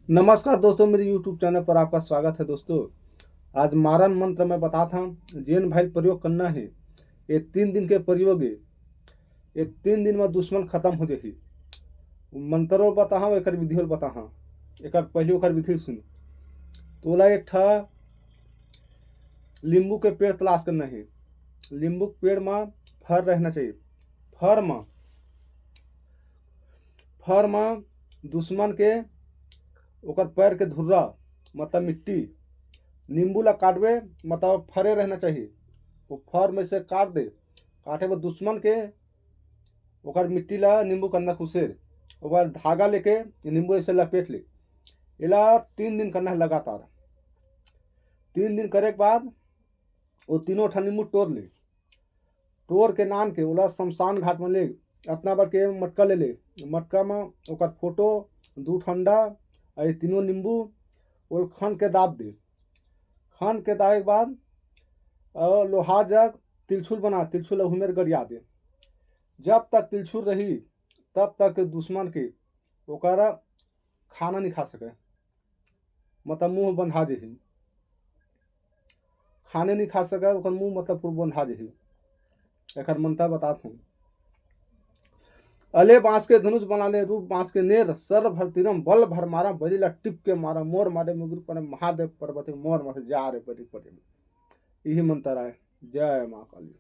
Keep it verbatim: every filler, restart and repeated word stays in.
नमस्कार दोस्तों, मेरे YouTube चैनल पर आपका स्वागत है। दोस्तों, आज मारन मंत्र मैं बतात हूँ, जेन भाई प्रयोग करना है, ये तीन दिन के प्रयोग है। ये तीन दिन में दुश्मन खत्म हो जाही। मंत्र बताहा, एकर विधि बताहा। एकर पहले ओकर विधि सुन। तोला एक ठा लींबू के पेड़ तलाश करना है। लींबू के पेड़ में फर रहना चाहिए। फर में, फर में दुश्मन के ओकर पैर के धुर्रा, मतलब मिट्टी, नींबू ला काटबे, मतलब फरे रहना चाहिए। वो फर में से काट दे। काटे बाद दुश्मन के ओकर मिट्टी ला नींबू के अंदर खुसेर, ओकर धागा लेके नींबू ऐसे लपेट ले। एला तीन दिन करना है लगातार। तीन दिन करे के बाद वो तीनों ठा नींबू टोर ले। टोर के नान के ओला शमशान घाट में ले, अतना बड़ के मटका ले ले। मटका में ओकर फोटो, दू ठंडा, और ये तीनों नींबू ओल खन के दाब दे। खन के दाबे के बाद और लोहार जग तिलछुल बना, तिलछुल उहमेर गरिया दे। जब तक तिलछुल रही, तब तक दुश्मन के ओकर खाना नहीं खा सके, मतलब मुंह बंधा जही, खाने नहीं खा सके, ओकर मुंह मतलब पूरा बंधा जही। एकर मंत्र बतात हूँ। अले बांस के धनुष बना ले, रूप बांस के नेर, सर भर तीरम, बल भर मारा, बलि ला टिप के मारा, मोर मारे मुगुर पड़े, महादेव पर्वत मोर मारे जा रे बलि पड़े। यही मंत्र आए। जय माँ काली।